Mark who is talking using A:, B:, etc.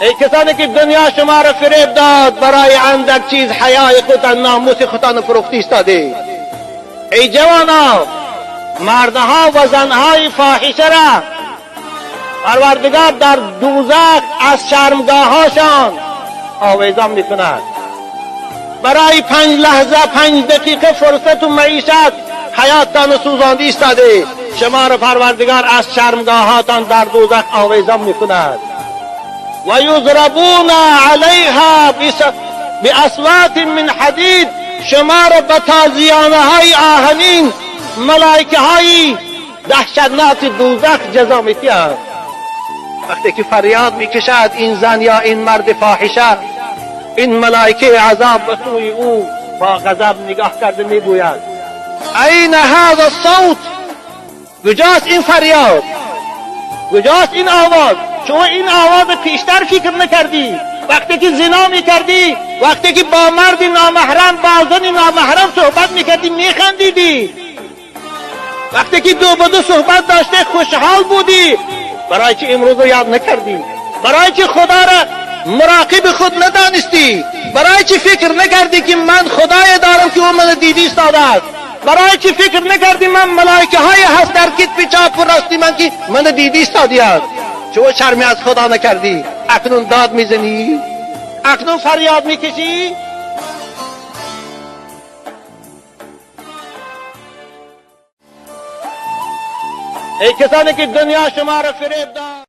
A: Эй касоне ки дунё шуморо фиреб дод, барои андак чиз ҳаёи худ, номуси худтонро фурӯхта истодед. Эй ҷавоно, мардҳо ва занҳои фоҳишаро Парвардигор дар дӯзах аз шармгоҳҳошон овезон мекунад. Барои 5 лаҳза, 5 дақиқа фурсату маишат ҳаёттонро сӯзонда истодед. Шуморо Парвардигор аз шармгоҳҳотон дар дӯзах овезон мекунад. Ва юзрабуна алайҳа биасватин мин ҳадид. Шуморо ба тозиёнаҳои оҳанин малоикаҳои даҳшатноки дӯзах ҷазо медиҳанд. Вақте ки фарёд мекашад ин зан ё ин марди фоҳиша, ин малоикаи азоб ба сӯи ӯ бо ғазаб нигоҳ карда мегӯяд: айна ҳаза савт? Куҷост ин фарёд? Куҷост ин овоз? Шумо ин овозро пештар фикр накардӣ. Вақте ки зино мекардӣ, вақте ки бо марди номаҳрам, бо зани номаҳрам суҳбат мекардӣ, механдидӣ. Вақте ки ду ба ду суҳбат доште, хушҳол будӣ. Барои чӣ имрӯзро ёд накардӣ? Барои чӣ Худоро муроқиби худ надонистӣ? Барои чӣ фикр накардӣ, ки ман Худое дорам, ки ӯ маро дида истодааст? Барои чӣ фикр накардӣ, ман малоикаҳое ҳаст дар китфи чопу рости ман, ки маро дида истодиянд? Чаро шарме аз Худо накардӣ? Акнун дод мезанӣ? Акнун фарёд мекашӣ? Эй касоне ки дунё шуморо фиреб дод.